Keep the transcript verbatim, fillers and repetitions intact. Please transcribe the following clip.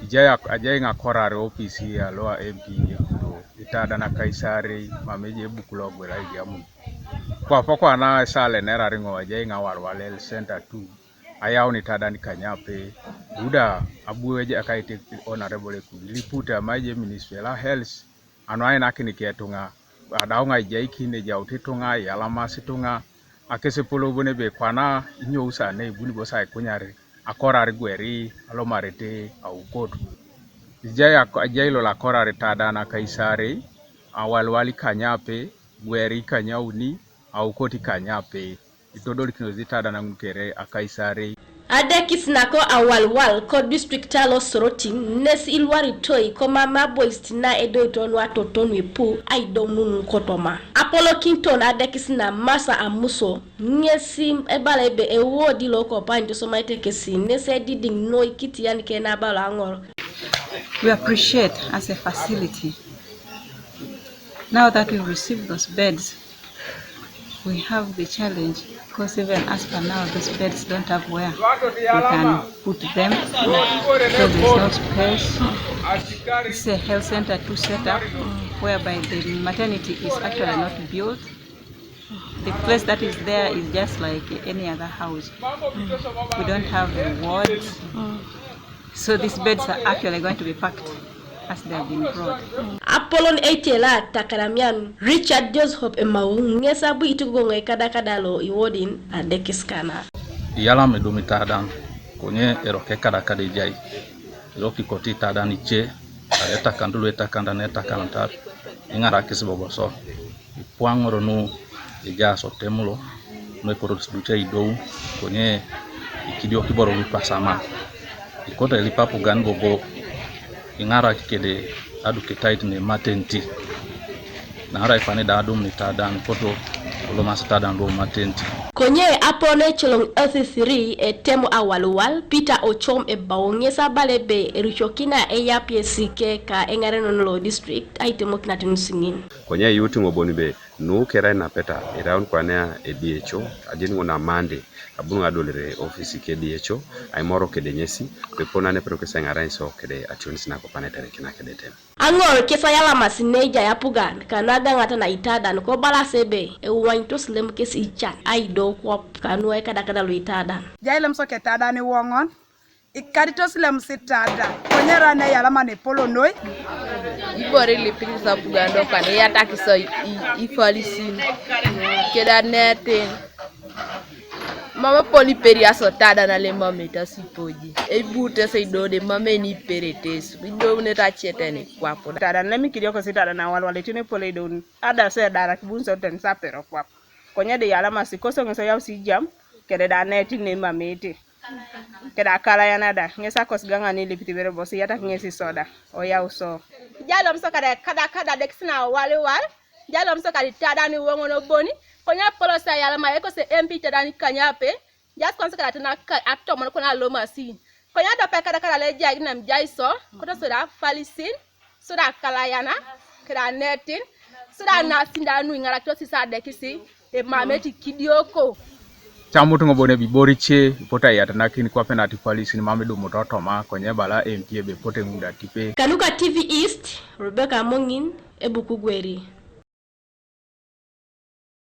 Ijai ak-, ajai ŋa korare opisi alo a M P ejekuto itadan akaisarei, mama ejai ebuk lo gwela ijamun. Kwape kwana esaa lo enera riŋo ajai ŋa Walwal Health Center two, ayaun itadan kanyape, buda abu ejakait Honorable Ekudi lipute ama ejai Ministry la Health, anu ainakin iketuŋa, adau ŋa ijaikin ejaut ituŋa, iyalamasi ituŋa, akesepolou bon ebe kwana inyou sa ne ibuni bo sa ikunyar akorar gweri alomarete aukot. Ijai ak-, ijai lolo akorar itadan akaisarei, Awalwal ikanyape, gweri ikanyauni, aukot ikanyape. Itodolikinos itadan ŋun kere akaisarei. Adekis nako Awalwal ko district alo Soroti, nes ilwaritoi komam aboisit na edoito nu atotonu ipu aidomun kotoma. Apolokinton adekis na Masa Amuso, ŋesi ebala ebe ewodi lo kopany tosomaite kesi, nes edidiŋ noi kitiyan kena abalo aŋor. We appreciate as a facility. Now that we've received those beds, we have the challenge because even as per now, those beds don't have where we can put them. So there's no space. It's a health center to set up whereby the maternity is actually not built. The place that is there is just like any other house. We don't have the wards. So these beds are actually going to be packed as they have been brought. Apolon eitela takaramian Richard Joseph Emau ŋes abu itugogoŋ ekadakada lo iwodin adekis kana. Iyalam edum itadan, konye erok ekadakada ejai, erok ikoti itadan ice, etakanut lu etakanut, etakanut iŋarakis boboso. Ipwaŋor nu ejaas otem lo, nu epototis luce idou, konye ikidiok iboro lu ipasama. Ikote lipapugan bobo, iŋarak kede aduketait ne maternity. Naarai kwana da adum nitadan, ikoto kolomasi itadan lo maternity. Konye apone coloŋ L C three etem Awalwal, Peter Ochom Ebau ŋes abala ebe erucokina eyapyesi ke ka eŋarenon lo district aitemokinat nusiŋin. Konye iyuutiŋ bon be nu kerai napeta iraun kwana e D H O, ajeni ŋun a Monday, abuni ŋun adolere ofisi ke D H O, aimoro kede ŋesi, pepo na nepero kes aiŋaraŋ iso kede ationis nakopanetere kina kede tem. Aŋor kes ayalamasi neejai apugan kanu agaŋat na itadan kobalas ebe ewanytos lem kes ican aido kwap kanu ekadakada lu itadan. Jai lem so ketadan iwoŋon, ikaditos lem sitada, konye ra ne yalama nepolo noi. Ibore ilipit sapugan do kwana iyatakis ifalisin keda netin. Mama poni peria so tada na le mama ita sipoji. Ei bute se idode mama eni peretes. Ido ne ta cheteni kwapo. Tada na le mikidio ko si tada na Awalwal etine pole idon. Ada se dara kibun so ten sapero kwap. Konye de yala masi koso ngeso yau si jam. Kede da neti ne mama ete. Kede akala yana da. Ngesa kos ganga ni lipiti bere bosi yata ngesi soda. O yau so. Jalom so kada kada kada dekisina Awalwal. Jalom so kada tada ni wongo no boni. Konye polo sa yala ma eko se M P tada ni kanyape. Jas kwan so kada tana ka atomon kona lo masi. Konye do pe kada kada le jai nam jai so. Koto so da falisin. So da kalayana. Kada netin. So da nasin da nu iŋarakito sisa dekisi. E mameti kidioko. Camut ŋo bone biborice ipota yatanakin kwape nati falisin mam idumut otoma konye bala M P ebe pote ŋuda tipe. Kanuka T V East, Rebecca Moŋin, Ebuku Gweri.